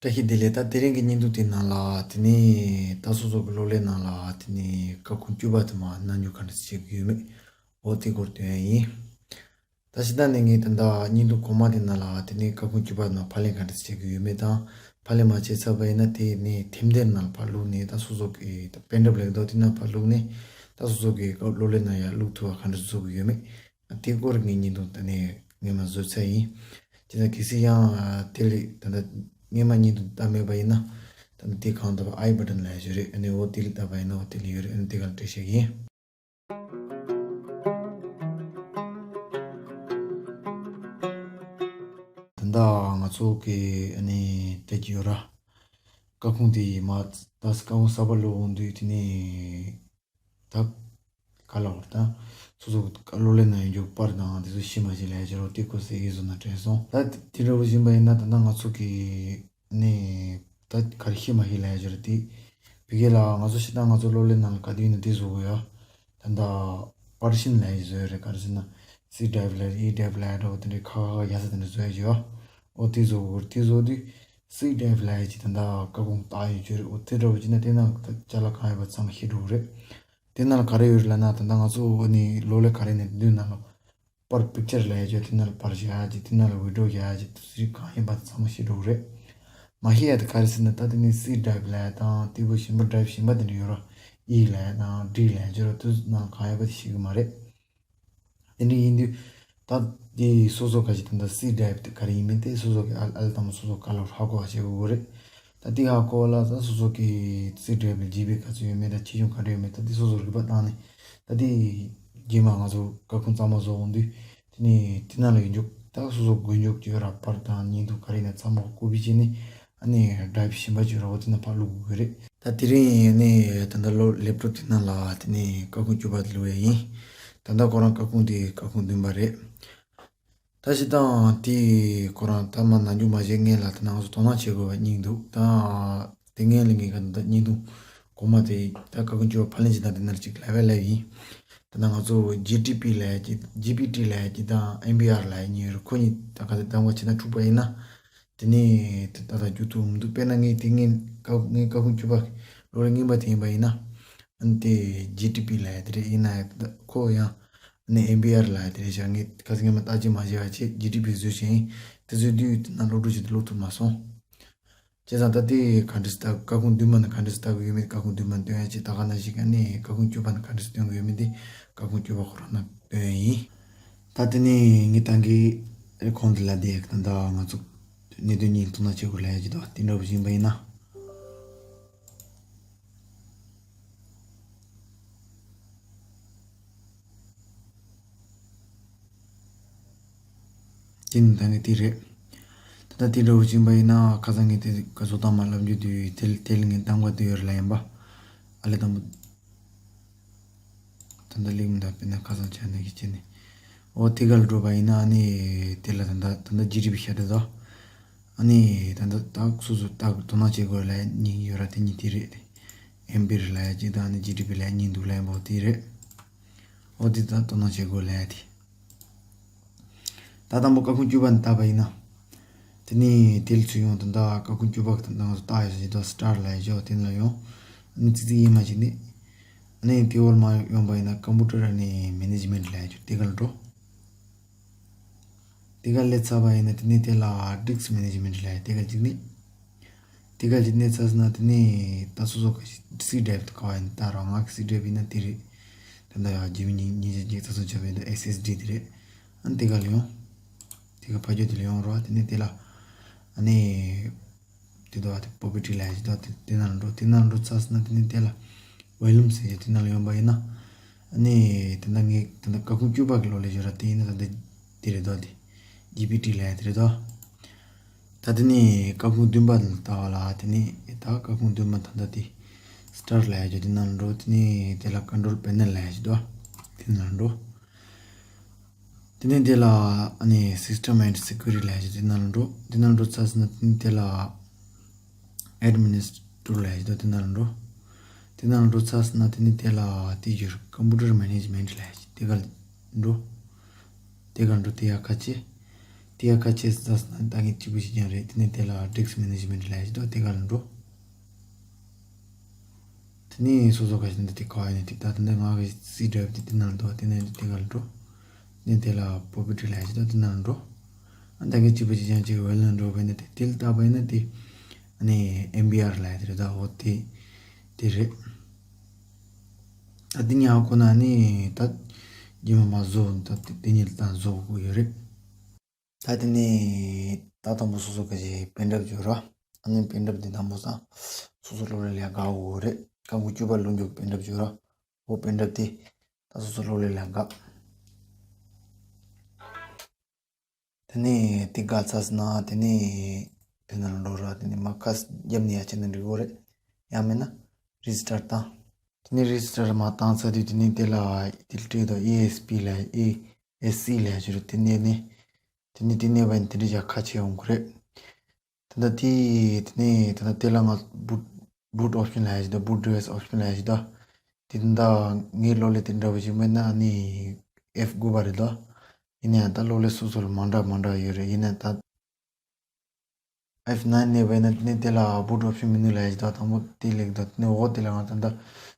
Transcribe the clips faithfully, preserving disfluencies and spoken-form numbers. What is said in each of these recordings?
བཀྲ་ཤིས་བདེ་ལེགས། ད་དེ་རིང་གི་བརྙན་ཐུང་དེ་ནང་ལ་དེ་ནས་ད་སོ་སོ་གི་གློག་ཀླད་ནང་ལ་དེ་ནས་སྐར་ཁུང་བཅུ་པ་དེ་མར་སྣ་སྨྱུག་ག་འདྲ་བྱེད་ཀྱི་ཡོད་མེད། འོ་དེ་སྐོར་སྟོན་ཡ་ཡིན། ད་ཕྱི་ཟླ་ནས་ངས་ད་ལྟ་བརྙན་ཐུང་གོང་མ་དེ་ནང་ལ་དེ་ནས་སྐར་ཁུང་བཅུ་པ་ནང་ཕབ་ལེན་ག་འདྲ་བྱེད་ཀྱི་ཡོད་མེད་དང་། ཕབ་ལེན་མ་བྱས་ཚར་བ་ཡིན་ན་དེ་ནས་ཐེམ་དེབ་ནང་ལ་ཕར་བླུགས་ནས་ད་སོ་སོ་གི་ད་པེན་ཌའིབ་ལབ་འདུག་དེ་ནང་ཕར་བླུགས་ནས་ད་སོ་སོ་གི་གློག་ཀླད་ནང་ཡར་བླུགས་ཐུབ་པ་ག་འདྲ་བཟོ་གི་ཡོད་མེད། དེ་སྐོར་ངས་བརྙན་ཐུང་ད་ནས་སྔོན་མ་བཟོས་ཚར་ཡིན། དེ་ན་གལ་སྲིད་ཡང་དེ་ལས་ད་ལྟ་སྔོན་མ་བརྙན་ཐུང་བལྟས་མེད་པ་ཡིན་ན། ད་ལྟ་དེ་གང་ལྟར་ཨའི་བ་ཊན་ལབ་ཡ་ཅིག་ཡོད་རེད། ཨ་ནི་འོ་དེ་ལ་བལྟས་པ་ཡིན་ན་འོ་དེ་ལ་ཡོད་རེད། ཨ་ནི་དེ་ག་ལ་སྤྲད་བཞག་གི་ཡིན། ད་ལྟ་ང་ཚོ་གི་ཨ་ནི་བལྟས་ཀྱི་ཡོད་ར། སྐར་ཁུང་དེ་ཡིས་མ་ད་སྐར་ཁུང་གསར་པ་བླུགས་འོང་དུས་དེ་ནས། ད་ག་ལ་བར་ད་སོ་སོ་གློག་ཀླད་ནང་ཡོད་རྒྱུ་པར་དང་དེ་ཚོ་ཤེས་མ་ཤེས་ལབ་ཡ་ཅིག་རོ། དེ་ཁོ་སེ་ཨེ་བཟོ་ན་དྲན་སོང་། ད་དེ་འདྲ་བོ་ཡིན་པ་ཡིན་ན་ད་ལྟ་ང་ཚོ་གི་ནས་ད་ག་རེ་ཤེས་མ་ཤེས་ལབ་ཡ་ཅིག་རོ། དེ་བི་གེ་ལ་ང་ཚོ་ཤི་ད་ང་ཚོ་གློག་ཀླད་ནང་ལ་ག་དུས་ཡིན་ན་དེ་བཟོ་དགོས་ཡ། ད་ལྟ་པར་ཤིན་ལབ་ཡ་ཅིག་བཟོ་ཡ་རེད། ག་རེ་ཟེར་ན་སི་ཌི་རའི་ཝི་ལབ་ཨི་ཌི་རའི་ཝི་ལབ་འདྲ་བོ་དེ་འདྲའི་ཁ་ཁ་ཁ་ཡ་ས་དེ་འདྲ་བཟོ་ཡ་ཅིག་ཡ། འོ་དེ་བཟོ་དགོས་རེད། དེ་བཟོ་དུས། སི་ཌི་རའི་ཝི་ལབ་ཡ་ཅིག་ད་ལྟ་སྐར་ཁུང་བཏགས་ཡོད་ཅོ་རེད། འོ་དེ་འདྲ་བོ་བྱས་ན་དེ་ནང་ད་ཅ་ལག་གང་ཡོད་པ་ཚང་མ་ཤེས་འགྲོ་གི་རེད། དེ་ནང་ལ་ག་རེ་ཡོད་རེད་ལབ་ན་ད་ལྟ་ང་ཚོ་འོ་ནི་གློག་ཀླད་ག་རེ་ནས་དེ་ནང་ལ་པར་པིག་ཅར་ལབ་ཡ་ཅིག་དེ་ནང་ལ་པར་བཞག་ཡ་ཅིག་དེ་ནང་ལ་བི་ཌི་ཡོ་བཞག་ཡ་ཅིག་དེ་ཚོ་གང་ཡིན་པ་ཚང་མ་ཤེས་འགྲོ་གི་རེད། མ་ཤེས་ཡ་དེ་ག་རེ་ཟེར་ན་ད་དེ་ནི་སི་ཌི་རའི་ཝི་ལབ་ཡ་དང་དེ་བོ་གཞན་པ་ཌི་རའིབ་གཞན་པ་དེ་འདྲ་ཡོད་ར། ཨི་ལབ་ཡ་དང་ཌི་ལབ་ཡ་ཅིག་ར། དེ་ནང་ལ་གང་ཡོད་པ་དེ་ཤེས་གི་མ་རེད། དེ་འདྲ་ཡིན་དུས། ད་དེ་སོ་སོ་ག་ཞིག་ད་ལྟ་སི་ཌི་རའིབ་དེ་ག་རེ་ཡིན་མིན་དེ་སོ་སོ་གི་ཨ་ཨ་ལ་དང་པོ་སོ་སོ་ག་ལ་ཧ་གོ་བ་བྱེད་དགོས་རེད། ད་དེ་ཧ་གོ་བ་ལ་ད་སོ་སོ་གི་སི་ཌི་རའིབ་ལ་ཇི་བི་ག་ཚོད་ཡོད་མེད་དང་ཆེ་ཆུང་ག་འདྲ་ཡོད་མེད་ད་དེ་སོ་སོ་རིག་པ་བཏང་ནས། ད་དེ་རྗེས་མ་ང་ཚོ་སྐར་ཁུང་གཙང་མ་བཟོ་འོང་དུས་དེ་ནས་དེ་ནང་ལ་ཡོད་འཇུག་ད་སོ་སོ་དགོས་འཇུག་ཅིག་ཡོད་ར། པར་དང་བརྙན་ཐུང་ག་རེ་ཡིན་ན་ཚང་མ་ཀོ་པི་བྱས་ནས། ཨ་ནི་ཌི་རའིབ་གཞན་པ་ཅིག་ར་བ་དེ་ནང་ཕར་བླུག་དགོས་རེད། ད་དེ་རིང་ཨ་ནི་ད་ལྟ་ལོ་ལེབ་ཊོབ་དེ་ནང་ལ་དེ་ནས་སྐར་ཁུང་བཅུ་པ་དེ་བླུག་ཡ་ཡིན། ད་ལྟ་ཁོ་རང་སྐར་ཁུང་དེ་སྐར་ཁུང་བདུན་པ་རེད། ད་སྤྱིར་བཏང་དེ་ཁོ་རང་ད་མ་ནང་འཇུག་མ་བྱས་སྔོན་ལ་ད་ང་ཚོ་དོ་སྣང་བྱེད་དགོས་པ་གཉིས་འདུག་ད་དེ་སྔོན་ལ་ངས་ག་ད་བརྙན་ཐུང་གོང་མ་དེ་ད་སྐར་ཁུང་བཅུ་པ་ཕབ་ལེན་བྱེད་སྟངས་དེ་ནང་ཅིག་ལབ་པ་ལབ་ཡིན། ད་ལྟ་ང་ཚོ་ཇི་ཊི་པི་ལབ་ཡ་ཅིག་ཇི་པི་ཊི་ལབ་ཡ་ཅིག་དང་ཨེམ་པི་ཨར་ལབ་ཡ་གཉིས་ཡོད་རེད། ཁོ་གཉིས་ད་ག་ཚོད་གདམ་ག་བྱས་ན་འཁྲུག་པ་ཡིན་ན། དེ་ནས་ད་ལྟ་རྒྱུག་ཐུབ་མི་འདུག་དཔེར་ན་ངས་དེ་ངས་སྐར་ངས་སྐར་ཁུང་བཅུ་པ་གློག་ཀླད་རྙིང་པ་དེ་ཡིན་པ་ཡིན་ན། ཨ་ནི་དེ་ཇི་ཊི་པི་ལབ་ཡ་དེ་རེད། ཡིན་ན་ཡང་ད་ཁོ་ཡང་ཨ་ནི་ཨེམ་པི་ཨར་ལབ་ཡ་དེ་རེད་ཤག་ངས་ཁ་སང་སྔོན་མ་བརྟག་དཔྱད་མ་བྱས་པ་བྱས་ཇི་ཊི་པི་བཟོས་བྱས་ཡིན། དེ་ཚོའི་དུས་དེ་ན་གློག་འཕྲུལ་ཆེད་དུ་བླུག་ཐུབ་མ་སོང་། བྱས་ཙང་ད་དེ་ག་འདྲ་སེ་ལྟ། སྐར་ཁུང་བདུན་པ་ནི་ག་འདྲ་སེ་ལྟ་གི་ཡོད་མེད་སྐར་ཁུང་བདུན་པ་སྟོན་ཡ་ཅིག་ད་ག་ནང་བཞིན་ག་ནས་སྐར་ཁུང་བཅུ་པ་ནི་ག་འདྲ་སེ་སྟོན་གི་ཡོད་མེད་དེ་སྐར་ཁུང་བཅུ་པ་ཁོ་རང་ནང་སྟོན་ཡ་ཡིན། ད་དེ་ནས་ངས་ད་གིན་རེ་གོང་དེ་ལ་དེ་ད་ལྟ་ང་ཚོ་གནད་དོན་གཉིས་དོ་སྣང་བྱེད་དགོས་ལབ་ཡ་ཅིག་འདུག་དེ་འདྲ་བོ་ཞིག་ཡིན་པ་ཡིན་ན། དེ་ནི་ད་ནི་དེ་རེད། ད་ལྟ་དེ་འདྲ་བོ་ཞིག་ཡིན་པ་ཡིན་ན་ཁ་སང་ངས་དེ་ག་བཟོ་སྟངས་མ་ལབ་རྒྱུ་དུས་དེ་དེ་ལ་ངས་གདམ་ག་དུ་ཡོད་རེད་ལབ་ཡིན་པ། ཨ་ལེ་དང་པོ། ད་ལྟ་ལེགས་མི་འདུག་དཔེར་ན་ཁ་སང་ཆ་ནས་ཀྱི་བྱས་ནས། འོ་དེ་ག་ལ་འགྲོ་བ་ཡིན་ན་ཨ་ནི་དེ་ལ་ད་ལྟ་ད་ལྟ་ཇི་ཌི་པི་ཤར་འདུག་ཨ་ནི་ད་ལྟ་ད་སོ་སོ་ད་དོ་སྣང་བྱེད་དགོས་ལབ་གཉིས་ཡོད་ར། དེ་གཉིས་དེ་རེད། ཨེམ་པི་ཨར་ལབ་ཡ་གཅིག་དང་ཨ་ནི་ཇི་ཌི་པི་ལབ་ཡ་གཉིས་འདུག་ལབ་ཡ་འོ་དེ་རེད། འོ་དེ་ད་དོ་སྣང་བྱེད་དགོས་ལབ་ཡ་དེ། ད་དང་པོ་སྐར་ཁུང་བཅུ་པ་ནས་བལྟས་པ་ཡིན་ན། དེ་ནས་དེ་ལ་ཚུར་ཡོང་དུས་ད་སྐར་ཁུང་བཅུ་པ་གི་ད་ང་ཚོ་བལྟས་ཡོད་ས་ཞིག་ད་སི་ཊར་ལབ་ཡ་ཞོག་དེ་ལ་ཡོང་། ཨ་ནི་ཙི་ཙི་ཡིན་མ་ཞིག་ནི། ཨ་ནི་དེ་བར་མ་ཡོང་པ་ཡིན་ན་ཀམ་པུ་ཊར་ཨ་ནི་མེ་ནེ་ཇི་མེན་ཊི་ལབ་ཡ་ཞོག་དེ་ག་ལ་འགྲོ། དེ་ག་སླེབས་ཚར་བ་ཡིན་ན་དེ་ནས་དེ་ལ་ཌིསི་ཀི་མེ་ནེ་ཇི་མེན་ཊི་ལབ་ཡ་དེ་ག་གཅིག་ནི། དེ་ག་གཅིག་གནས་ཚར་སོང་ན་དེ་ནས་ད་སོ་སོ་ག་ཞིག་སི་ཌི་རའིབ་དེ་ག་བ་ཡིན་ད་ར་ང་གི་སི་ཌི་རའིབ་ཡིན་ན་དེ་རེད། དེ་འདྲ་ཡང་ཇི་མི་ཉིན་ཉིན་གཅིག་གཅིག་ཚ་སོང་ཆ་བས་ད་ཨེསི་ཨེསི་ཌི་དེ་རེད། ཨ་ནི་དེ་ག་ལ་ཡོང་། དེ་ག་ཕ་རྒྱུད་དེ་ལ་ཡོང་རོགས། དེ་ནས་དེ་ལ་ཨ་ནི། དེ་དོ་བ་དེ་པོ་པི་ཊི་ལབ་ཡ་ཅིག་དོ་དེ་དེ་ནང་ལ་འགྲོ། དེ་ནང་ལ་འགྲོ་ཚར་སོང་ན་དེ་ནས་དེ་ལ་ཝོ་ལུམ་ཟེར་ཡ་དེ་ནང་ལ་ཡོང་པ་ཡིན་ན། ཨ་ནི་དེ་འདྲ་ངས་དེ་འདྲ་སྐར་ཁུང་བཅུ་པ་གི་ལོ་ལས་ཡོད་ར། དེ་ཡིན་ན་ད་འདི་དེ་རེད་དོ། དེ་ཇི་པི་ཊི་ལབ་ཡ་དེ་རེད་དོ། ད་དེ་ནས་སྐར་ཁུང་བདུན་པ་ལ་ལྟ་བ་ལ་དེ་ནས་ད་སྐར་ཁུང་བདུན་པ་ད་ལྟ་དེ་སི་ཊར་ལབ་ཡ་ཅིག་དེ་ནང་ལ་འགྲོ། དེ་ནས་དེ་ལ་ཀོན་ཊོལ་པེ་ནལ་ལབ་ཡ་ཅིག་དོ། དེ་ནང་ལ་འགྲོ། དེ་ནས་དེ་ལ་ཨ་ནི་སིས་ཊམ་ཨེན་ཌི་སི་ཀུ་རི་ཊི་ལབ་ཡ་ཅིག་དེ་ནང་ལ་འགྲོ། དེ་ནང་ལ་འགྲོ་ཚར་སོང་ན་དེ་ནས་དེ་ལ་ཨེཌ་མི་ནིས་ཊྲེ་ཊར་ལབ་ཡ་ཅིག་དེ་ནང་ལ་འགྲོ། དེ་ནང་ལ་འགྲོ་ཚར་སོང་ན་དེ་ནས་དེ་ལ་དེ་ཡོད་རེད། ཀམ་པུ་ཊར་མེ་ནེ་ཇི་མེན་ཊི་ལབ་ཡ་ཅིག་དེ་ག་ལ་འགྲོ། དེ་ག་ལ་འགྲོ་དེ་ཡག་ག་ཅེ། དེ་ཡང་ཁ་ཕྱེ་ཟ་ཟ་ན་ད་ངས་གཅིག་པུ་ཞིག་ཀྱང་རེད། དེ་ནས་དེ་ལ་disk management ལབ་ཡ་ཞིག་འདུག་དེ་ག་ལ་འགྲོ། དེ་ནས་སོ་སོ་ག་ཞིག་འདི་དེ་ག་བ་ཡིན་ན་དེ་ད་དེ་འདྲ་ང་གི་C drive དེ་དེ་ན་འདུག་དེ་ནས་དེ་ག་ལ་འགྲོ། དེ་ནས་དེ་ལ་property ལབ་ཡ་ཞིག་འདུག་དེ་ན་འགྲོ། ཨ་ད་ངས་གཅིག་པུ་ཞིག་ཀྱང་གཅིག་ཝེལ་ན་འགྲོ་བས་ན་དེ་དེ་ལ་ལྟ་བས་ན་དེ་ཨ་ནི་MBR ལབ་ཡ་དེ་རེད། ད་འོ་དེ་དེ་རེད། ད་དེ་ཉག་ཁོ་ན་ནི་ད་རྗེས་མ་མ་བཟོ་ད་དེ་དེ་ཉིད་ལ་ད་བཟོ་དགོས་ཡོད་རེད། ད་དེ་ནས་ད་དང་པོ་སོ་སོ་ག་ཞིག་པེན་ཌྲའིབ་བརྗོད་ར། ཨ་ནི་པེན་ཌྲའིབ་དེ་དང་པོ་སང་སོ་སོ་གློག་ཀླད་ལ་ཡང་བཀག་དགོས་རེད། བཀག་དགོས་བཅུ་པ་ལུང་རྒྱུག་པེན་ཌྲའིབ་བརྗོད་ར། འོ་པེན་ཌྲའིབ་དེ་ད་སོ་སོ་གློག་ཀླད་ལ་བཀག་དེ་ནས་དེ་བཀག་ཚར་སོང་ན་དེ་ནས་དེ་ནང་ལ་འགྲོ་ར། དེ་ནས་མར་ཁ་རྒྱབ་ནས་ཡར་བྱས་ན་འགྲིག་གི་རེད། ཡང་མིན་ན་རི་སི་ཊར་བཏང་། དེ་ནས་རི་སི་ཊར་མར་བཏང་ཚར་དུས་དེ་ནས་དེ་ལ་དེ་ལ་སྤྲད་དོ། ཨེ་ཨེས་པི་ལབ་ཨེ་ཨེས་སི་ལབ་ཞིག་རེད། དེ་ནས་ནས་དེ་ནས་དེ་ནས་བ་དེ་འདྲ་ཡར་ཁ་ཕྱེ་ཡོང་གི་རེད། ད་ལྟ་དེ་དེ་ནས་ད་ལྟ་དེ་ལ་ང་boot boot option ལབ་ཡ་ཞིག་དང་boot device option ལབ་ཡ་ཞིག་དང་། དེ་ད་ལྟ་ངའི་གློག་ཀླད་དེ་འདྲ་བ་ཞིག་མིན་ན་ཨ་ནི་F དགུ་པ་རེད་དོ། ཡིན་ན་ཡང་ད་གློག་ཀླད་སོ་སོ་ལ་མ་འདྲ་མ་འདྲ་ཡོད་རེད། ཡིན་ན་ད་F nine ནས་བས་ན་དེ་ནས་དེ་ལ་boot option menu ལབ་ཡ་ཞིག་དང་དང་པོ་དེ་ལེགས་དང་དེ་ནས་འོག་དེ་ལ་ང་ད་ལྟ་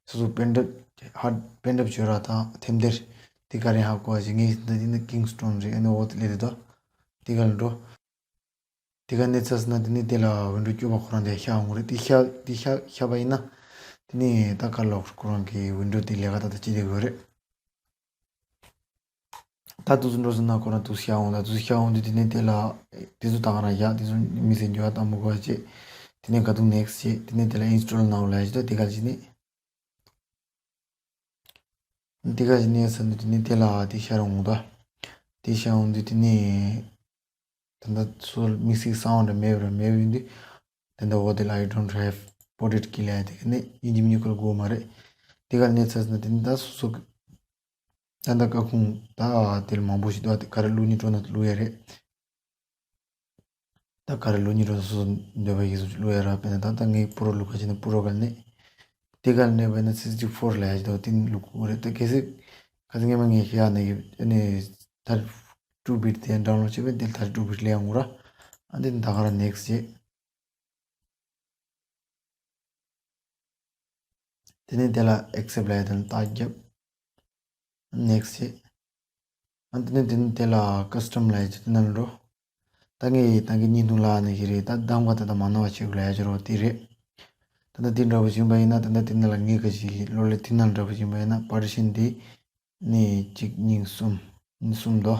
སོ་སོ་པེན་ཌྲའིབ་ཧར་པེན་ཌྲའིབ་བྱོས་ར་དང་ཐེམ་དེར་དེ་ག་རེ་ཧ་གོ་བ་ཞིག་ངས་ད་དེ་ནས་Kingston རེད། ཨ་ནི་འོག་དེ་ལེགས་དང་དེ་ག་ལ་འགྲོ། དེ་ག་གནས་ཚར་སོང་ན་དེ་ནས་དེ་ལ་ཝིན་ཌོ་བཅུ་པ་ཁོ་རང་དེ་ཤར་འོང་གི་རེད། དེ་ཤར་དེ་ཤར་ཤར་བ་ཡིན་ན་དེ་ནས་ད་ག་ལོག་ཁོ་རང་གི་ཝིན་ཌོ་དེ་ལས་ཀ་ད་ད་ཅི་དེ་དགོས་རེད། ད་དུས་ཚོད་འགྲོ་སོང་ན་ཁོ་རང་དུས་ཤར་འོང་། ད་དུས་ཤར་འོང་དུས་དེ་ནས་དེ་ལ་དེ་ཚོ་ད་ག་རང་ཡག་དེ་ཚོ་མི་ཚེ་འགྱུར་བ་བཏང་མི་དགོས་བྱས། དེ་ནས་ག་དུས་next བྱས། དེ་ནས་དེ་ལ་install now ལབ་ཡ་ཞིག་ད་དེ་ག་ཅིག་ནས། འདི་ག་ཞིག་ནས་ས་འདི་དེ་ནས་དེ་ལ་དེ་ཤར་འོང་ད། དེ་ཤར་འོང་དུས་དེ་ནས་ད་ལྟ་སོ་མིག་སི་སའུན་ཌི་མེད་པར་མེད་པ་ཡིན་དུས། ད་ལྟ་འོ་དེ་ལ་I don't have ported key ལབ་ཡ་དེ་ག་ནས་ཡིན་གཅིག་མིན་གཅིག་ཁོ་ལ་དགོས་མ་རེད། དེ་ག་ནས་ཚར་སོང་ན་དེ་ནས་ད་སོ་སོ་ད་ལྟ་ཀ་ཁུང་ད་དེ་ལ་མང་པོ་ཞིག་འདུག་དེ་ག་རེ་བླུག་སྙིང་བྲོ་ན་བླུག་ཡ་རེད། ད་ག་རེ་བླུག་སྙིང་བྲོ་སོ་སོ་འདོད་པ་ཡིན་སོ་བླུག་ཡ་ར། དཔེར་ན་ད་ལྟ་ངས་པོ་རོ་བླུག་ག་བྱས་ན་པོ་རོ་ག་ནས། དེ་ག་ནས་དཔེར་ན་སིག་སི་ཊི་ཕོར་ལབ་ཡ་ཞིག་འདུག་དེ་བླུག་དགོས་རེད། ད་གལ་སྲིད་ག་ཚོད་སྔས་མ་ངས་བཤད་ཡ་ནས་ཨ་ནི་ཐར་ཊུ་བིཊ་དེ་ཌའུན་ལོཌ་བྱས་པས་དེ་ཐར་ཊུ་བིཊ་ལས་ཡོང་གི་ར། ཨ་འདི་ད་ག་ར་ནེག་སི་ཊི་བྱས། དེ་ནས་དེ་ལ་ཨེག་སེབ་ལབ་ཡ་དེ་ལ་རྟགས་རྒྱབ། ནེག་སི་ཊི་བྱས། ཨ་དེ་ནས་དེ་ནས་དེ་ལ་ཀ་སི་ཊམ་ལབ་ཡ་ཅིག་དེ་ནང་ལ་འགྲོ། ད་ངས་ད་གིན་བརྙན་ཐུང་ལ་ནས་ཞིག་རེད། ད་གདམ་ག་ད་ད་མ་ནོར་བ་བྱེད་དགོས་ལབ་ཡ་ཅིག་རོ་དེ་རེད། ད་ད་དེ་འདྲ་པོ་བྱིན་པ་ཡིན་ན་ད་ད་དེ་ནང་ལ་ངས་ག་ཞིག་གློག་ཀླད་དེ་ནང་འདྲ་པོ་བྱིན་པ་ཡིན་ན་པར་ཊི་ཤན་དེ་ནས་གཅིག་གཉིས་གསུམ་གསུམ་དོ།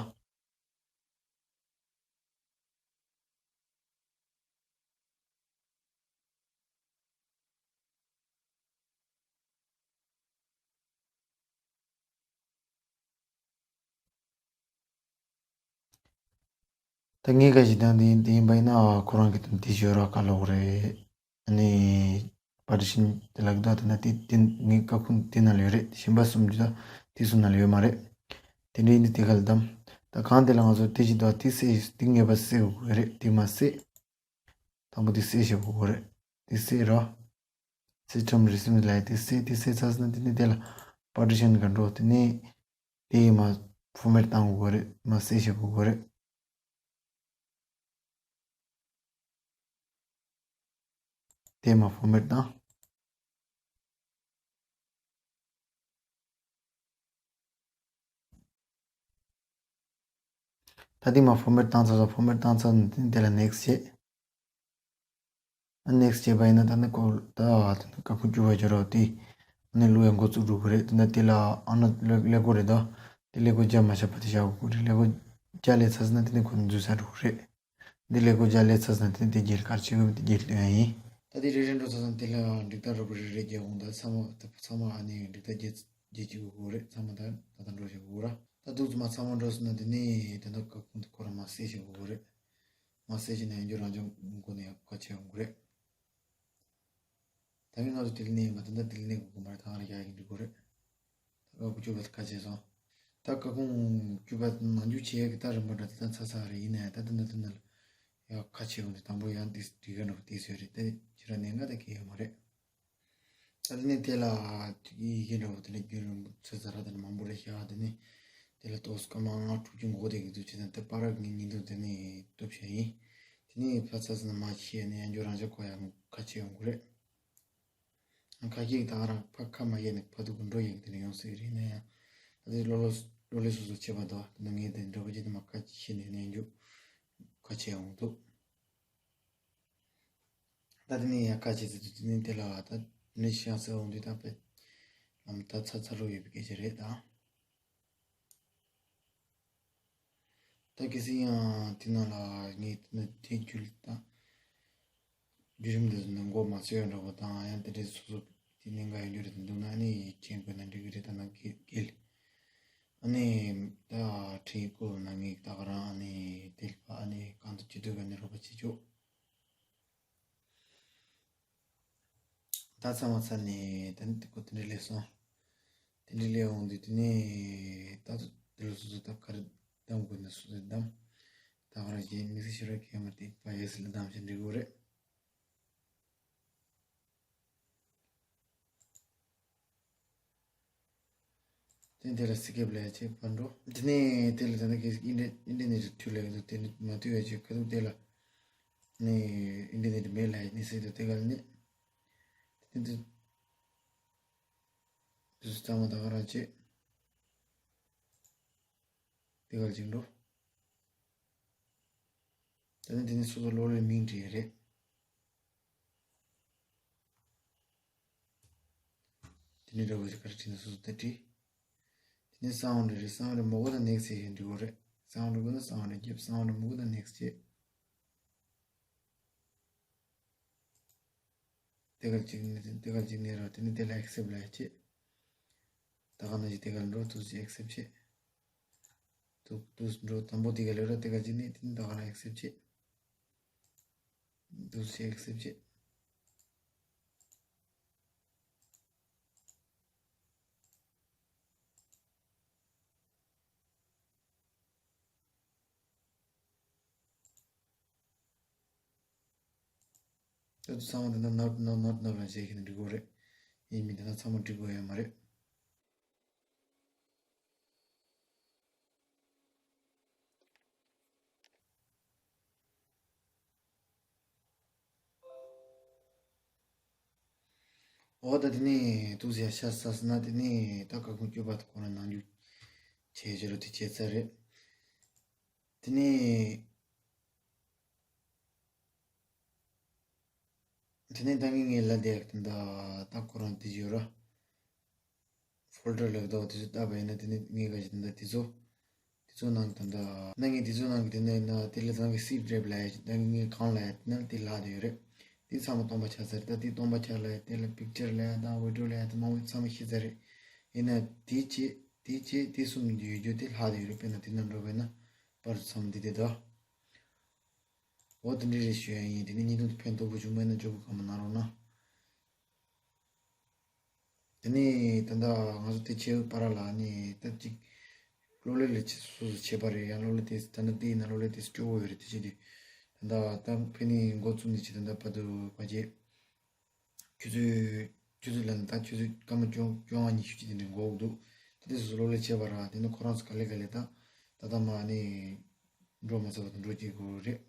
ད་ངས་ག་ཞིག་དང་དེ་དེ་ཡིན་པ་ཡིན་ན་ཁོ་རང་གི་དོན་དེ་ཞོར་ར་ག་ལོག་རེད། ཨ་ནི་པར་ཊི་ཤན་དེ་ལ་གི་ད་དེ་ན་དེ་དེ་ངའི་ཀ་ཁུང་དེ་ནང་ལ་ཡོད་རེད། གཞན་པ་གསུམ་འདི་ད་དེ་གསུམ་ནང་ལ་ཡོད་མ་རེད། དེ་འདྲ་ཡིན་དུས་དེ་ག་ལ་བདམས། ད་གང་དེ་ལ་ང་ཚོ་དེ་ཞིག་ད་དེ་སེ་དེ་ངེས་པ་སེ་དགོས་རེད། དེ་མ་སེ། དང་པོ་དེ་སེ་བྱེད་དགོས་རེད། དེ་སེ་ར། སིས་ཊམ་རི་སིམ་ལ་དེ་སེ་དེ་སེ་ཚར་སོང་ན་དེ་ནས་དེ་ལ་པར་ཊི་ཤན་ག་འགྲོ་དེ་ནས་དེ་མ་ཕོར་མེཊ་བཏང་དགོས་རེད། མ་སེ་བྱེད་དགོས་རེད། དེ་མ་ཕོར་མེཊ་བཏང་། ད་དེ་མ་ཕོར་མེཊ་བཏང་ཚར་སོང་། ཕོར་མེཊ་བཏང་ཚར་ནས་དེ་ནས་དེ་ལ་ནེག་སི་ཊི་བྱེད། ཨ་ནེག་སི་ཊི་བྱས་པ་ཡིན་ན་ད་ནི་ཁོ་ད་ད་ནི་ཀ་ཁུང་བཅུ་པ་འབྱོར་རོགས་དེ་ཨ་ནི་བླུག་ཡ་འགོ་བཙུགས་འགྲོ་གི་རེད། དེ་ནས་དེ་ལ་ཨ་ན་ཀླད་ཀླད་ཀོར་རེད་དོ། དེ་ཀླད་ཀོར་རྒྱབ་མ་བཞག་པ་དེ་བཞག་དགོས་རེད། ཀླད་ཀོར་རྒྱབ་ལས་ཚར་སོང་ན་དེ་ནས་ཁོ་འཛུལ་ཚར་འགྲོ་གི་རེད། འདི་ཀླད་ཀོར་རྒྱབ་ལས་ཚར་སོང་ན་དེ་ནས་དེ་རྒྱལ་གར་བྱེད་དགོས་མིན་དེ་རྒྱལ་སྟོན་ཡ་ཡིན། ད་དེ་རེ་རེ་འགྲོ་ཚར་སོང་། དེ་ལ་འགྲིག་སྟངས་རོ་པོ་རེ་རེ་རྒྱག་འོང་། ད་ཚང་མ་ད་ཚང་མ་ཨ་ནི་འགྲིག་སྟངས་རྒྱག་རྒྱག་བྱེད་དགོས་རེད། ཚང་མ་ད་ད་ད་འགྲོ་བྱེད་དགོས་ར། ད་འདུག་ཚང་མ་ཚང་མ་འགྲོ་སོང་ན་དེ་ནས་ད་ད་ཀ་ཁུང་དེ་ཁོ་རང་མ་སེ་བྱེད་དགོས་རེད། མ་སེ་བྱས་ནས་ཡང་རྒྱུ་རང་སྦྱོང་སྒོ་ནས་ཡང་ཁ་ཕྱེ་ཡོང་གི་རེད། ད་མི་ང་ཚོ་དེ་ལ་གནས་ཡོད་མ། ད་ལྟ་དེ་ལ་གནས་དགོས་ཀྱི་མ་རེད། ད་ག་རང་ཡག་ཡིན་འགྲིག་གི་རེད། ད་ཀ་ཁུང་བཅུ་པ་དེ་ཁ་ཕྱེ་སོང་། ད་ཀ་ཁུང་བཅུ་པ་ནང་འཇུག་བྱེད་ཡག་གི་ད་རིམ་པ་འདྲ་དེ་ད་ཚར་ཚར་རེད། ཡིན་ནའི་ད་དེ་འདྲ་དེ་འདྲ་ལ་ཡག་ཁ་ཕྱེ་ཡོང་དུས་དང་པོ་ཡང་དེ་དེ་ག་འདྲ་པོ་དེ་བཟོས་རེད། ད་ཁྱེད་རང་གནས་ང་ད་གལ་ཡོད་མ་རེད། ད་དེ་ནས་དེ་ལ་ཡི་གེ་འདྲ་པོ་དེ་ལ་རྒྱུན་རིང་པོ་ཚར་ཚར་ར་དེ་ནས་མང་པོ་རེད་ཤག་དེ་ནས་ དེ་ལ་ཏོག་ཙམ་སྐར་མ་ལྔ་དྲུག་ཅུ་འགོར་བསྡད་ཀྱི་འདུག་བྱས་ཙང་དེ་པར་ར་གི་ངས་བརྙན་ཐུང་དེ་ནས་གཏུབ་བྱས་ཡིན། དེ་ནས་ཕར་ཚུར་ནས་མར་ཕྱིན་ནས་ཡང་བསྐྱར་རང་འཇགས་ཁོ་ཡང་ཁ་ཕྱེ་ཡོང་གི་རེད། ཁ་སྐད་ད་ག་རང་ཕར་ཁ་མ་གཡར་ནས་ཕར་ཚུར་འགྲོ་ཡག་དེ་འདྲ་ཡོང་སྲིད་ཀྱི་རེད། ཡིན་ན་ཡང་ད་དེ་གློག་ཀླད་གློག་ཀླད་སོ་སོ་ཕྱེ་བ་འདུག་དེ་ནས་ངས་དེ་འདྲ་པོ་ཅིག་དེ་མར་ཁ་ཕྱེ་ནས་ནས་འཇུག་ཁ་ཕྱེ་ཡོང་འདུག་ད་དེ་ནས་ཡང་ཁ་ཕྱེ་ཚར་དུས་དེ་ནས་དེ་ལ་ད་དེ་ནས་ཤང་སེ་འོང་དུས་ད་དཔེ་ལམ་ད་ཚ་ཚ་རུ་ཡོད་པའི་སྐད་ཆ་རེད་ད། ད་གལ་སྲིད་ཡང་དེ་ནང་ལ་ངས་དེ་ནས་དེ་བརྒྱུད་ད་བརྒྱུད་རིམ་འདི་ཚོ་ནས་མགོ་མ་ཚོས་འདྲ་པོ་དང་ཡང་དེ་འདྲའི་སོ་སོ་དེ་གནད་འགག་ཡོད་རྒྱུ་རེད་དུ་འདུག་ན་ཨ་ནི་མཁྱེན་དགོས་ན་འགྲིག་གི་རེད། ད་ན་གལ་གལ་ཨ་ནི་ད་ཁྲིད་སྐོར་ན་ངས་ད་ག་རང་ཨ་ནི་དེ་ལ་ཨ་ནི་གང་དུ་ཅི་ཐུབ་ཨ་ནི་རོགས་པ་བྱེད་ཆོག་ད་ཚང་མ་ཚར་ནས་ད་ནི་དེ་ཀོ་དེ་འདྲ་སླེབས་སོང་། དེ་འདྲ་སླེབས་འོང་དུས་དེ་ནས་ད་དུ་དེ་ལ་སོ་སོ་ད་ག་རེ་གདམ་དགོས་ན་སོ་སོས་གདམ། ད་ག་རང་བཞིན་དམིགས་བསལ་ཤོད་ར་གས་མ་དེ་པ་ཡེ་སི་ལ་གདམ་བྱས་འགྲིག་གོ་རེད། དེ་དེ་ལ་སི་ཀེབ་ལས་བྱེད་པར་འགྲོ། དེ་ནས་དེ་ལ་ད་ནི་གི་ཨིན་ཊར་ཨིན་ཊར་ནེཊ་མཐུད་ལས་འདུག་དེ་ནི་མ་མཐུད་ཡ་བྱེད་ཁ་ཐུག་དེ་ལ་ནི་ཨིན་ཊར་ནེཊ་མེད་ལ་ནི་སྲིད་དུ་དེ་ག་ལ་ནི་དེ་དེ་དུ་གཙང་མ་ད་ག་རང་བྱེད། དེ་ག་ལ་བྱེད་འགྲོ། ད་ནི་དེ་ནི་སོ་སོ་གློག་ཀླད་མིང་བྲིས་ཡ་རེད། དེ་ནས་འདྲ་བོ་ཞིག་ག་རེ་བྲིས་ན་སོ་སོ་ལྟ་བྲིས། དེ་ནས་སའུན་ཌི་རེད། སའུན་ཌི་མོ་གོ་དང་ནེག་སི་ཊི་བྱས་འགྲིག་གོ་རེད། སའུན་ཌི་དགོས་ན་སའུན་ཌི་རྒྱབ། སའུན་ཌི་མོ་གོ་དང་ནེག་སི་ཊི་བྱས། དེ་ག་ལ་གཅིག་ནས་དེ་ག་ལ་གཅིག་ནས་ར་དེ་ནས་དེ་ལ་ཨེག་སེབ་ལ་བྱེད། ད་ག་ནང་བཞིན་དེ་ག་ལ་འགྲོ་ཐུག་ཅིག་ཨེག་སེབ་བྱེད། ཐུག་ཐུག་འགྲོ་དང་པོ་དེ་ག་ལ་ར་དེ་ག་ལ་གཅིག་ནས་དེ་ནས་ད་ག་ལ་ཨེག་སེབ་བྱེད། འདུག་སེ་ཨེག་སེབ་བྱེད། ད་དུ་ཚང་མ་འདི་ན་ནོར་ནོར་ནོར་ནོར་ལ་བྱེད་ཀྱི་ན་འགྲིག་གོ་རེད། ཡིན་མིན་འདི་ན་ཚང་མ་འགྲིག་གོ་ཡོད་མ་རེད། འོ་ད་དེ་ནས་ཏུ་ཟེར་ཤ་ས་ས་ན་དེ་ནས་ད་ཀ་ཁུང་སྐྱོད་པ་དེ་ཁོ་ན་ནང་རྒྱུ་བྱས་བྱས་རོ་དེ་བྱས་ཚར་རེད། དེ་ནས་དེ་ནས་ད་ངས་ངའི་ལ་དེ་ད་ད་ཁོ་རང་དེ་བརྗོད་ར། ཕོལ་ཌར་ལབ་འདུག་དེ་ཚོ་བལྟས་པ་ཡིན་ན་དེ་ནི་ངས་ག་ཞིག་ད་དེ་ཚོ་དེ་ཚོ་ནང་ད་ད་ན་ངས་དེ་ཚོ་ནང་གི་དེ་ནས་ན་དེ་ལ་ཚང་གི་སིབ་རེབ་ལ་ཡ་ཞིག་ད་ངས་གང་ལ་ཡ་དེ་ན་དེ་ལྷག་དེ་ཡོད་རེད། དེ་ཚང་མ་སྟོང་པ་ཆགས་ཚར། ད་དེ་སྟོང་པ་ཆགས་ལ་ཡ་དེ་ལ་པིག་ཅར་ལ་ཡ་དང་བི་ཌིའོ་ལ་ཡ་དང་མང་པོ་ཚང་མ་ཤེས་ཚར་རེད། ཡིན་ན་དེ་བྱེད་དེ་བྱེད་དེ་གསུམ་ཡོད་རྒྱུ་དེ་ལྷག་དེ་ཡོད་རེད། དཔེར་ན་དེ་ན་འགྲོ་བས་ན་པར་ཚང་མ་དེ་དེ་ད་འོ་དེ་འདྲ་རེད་ཞུ་ཡ་ཡིན། དེ་ནི་ཉིན་ཐོ་དེ་ཕན་ཐོགས་པོ་བྱུང་མེད་ན་ཇོ་བོ་ག་མ་གནང་རོགས་གནང་། དེ་ནས་ད་ལྟ་ང་ཚོ་དེ་བྱེད་པར་ལ་ནི་ད་ཅིག་གློག་ཀླད་ལ་ཆེ་སོ་སོ་བྱེད་པ་རེད། ཡང་གློག་ཀླད་དེ་ད་ལྟ་དེ་ཡིན་ན་གློག་ཀླད་དེ་སྐྱོ་བོ་ཡོད་རེད། དེ་བྱེད་དུས་ད་ལྟ་ད་ཕན་ནི་འགོ་བཙུགས་ནས་ཅི་ད་ལྟ་བར་དུ་བ་རྒྱས་ཆུ་ཚོད་ཆུ་ཚོད་ལ་ནི་ད་ཆུ་ཚོད་སྐར་མ་བཅོ་བཅོ་ལྔ་ཉི་ཤུ་ཅིག་དེ་འདྲ་འགོར་འདུག་ད་དེ་སོ་སོ་གློག་ཀླད་བྱེད་པ་ར་དེ་ནི་ཁོ་རང་ཚོ་ག་ལེ་ག་ལེ་ད་ད་ལྟ་མ་ནི་འགྲོ་མ་ཚར་བ་དང་འགྲོ་སྐྱེལ་དགོས་རེད།